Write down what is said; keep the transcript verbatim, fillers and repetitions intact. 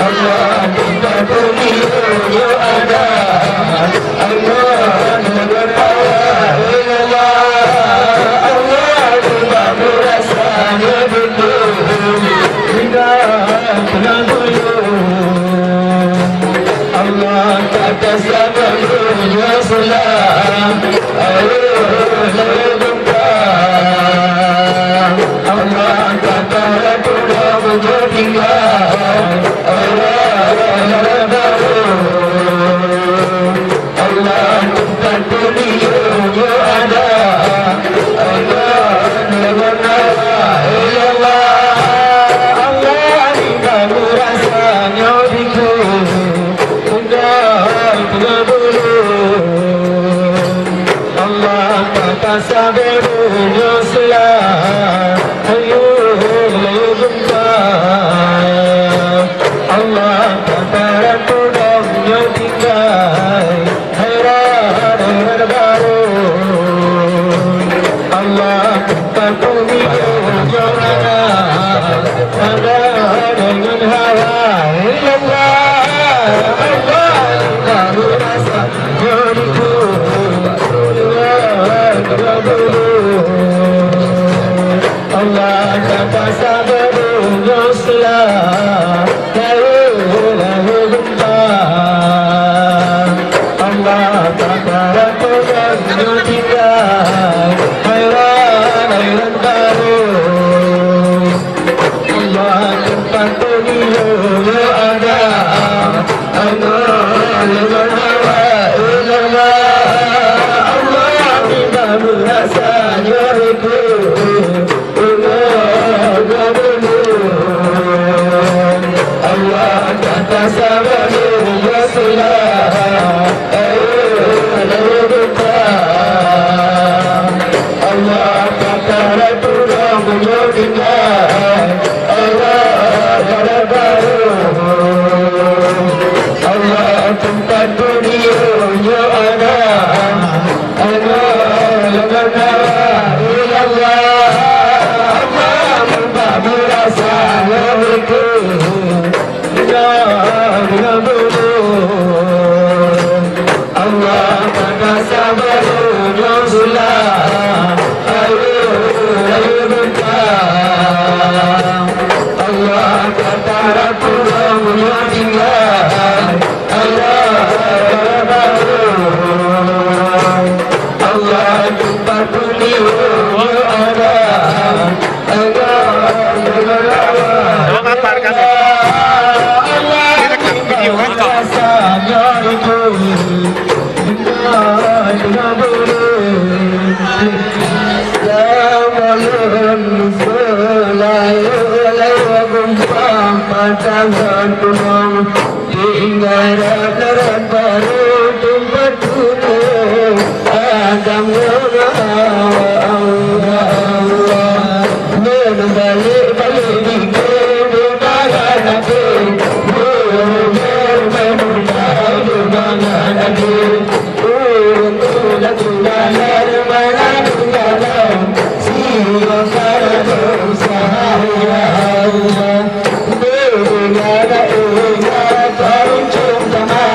Allah, tempat dunia ada. Allah, Allah, Allah, Allah, Allah, Allah, Allah, Allah, Allah, kata sabar dunia selam. Ayo, ayo, gempa. Allah, kata Rabbuna bujur tinggal. Allah, Allah, Allah, Allah, tempat dunia ada. Allah, Allah, Allah, Allah, di kamu rasanya di Allah, kata sabar dunia selam. Ayo, ayo, gempa. Allah, kata Rabbuna bujur tinggal. Hairan, hairan baru. Allah, tempat dunia ada. Ada dengan hawa. Allah, Allah, Allah, rasa diriku. Allah, kata sabar dunia selam. Lahé, lahé gempa. Allah, kata Rabbuna bujur tinggal. Hairan, hairan baru. Allah, tempat dunia ada. Allah, Allah, Allah, Allah, Allah, Allah, Allah, Allah, Allah, Allah, kata sabar dunia selam. Allah, kata Rabbuna bujur tinggal. Allah, kata baru. Allah, tempat dunia ada. Allah, la ilaha illallah. Allah, muka merasa lebih. Ya, ya, Allah, kata sabar dunia selam. Ayo, ayo, gempa. Allah, kata Rabbuna bujur tinggal. Allah, Allah, tempat dunia ada. Allah, Allah, Allah. Ini rekam video, rekam. Tinggai rot-rot baru teumpat tuléh agam ngon Allah, Allah. Ngon balik-balik di keu bangat até, ngon balik-balik di bangat até. Ureueng tuléh tuléh bangat dalam, siwa kara dosa, ya Allah. Beudeungoe, ya Allah, taruncong teuma.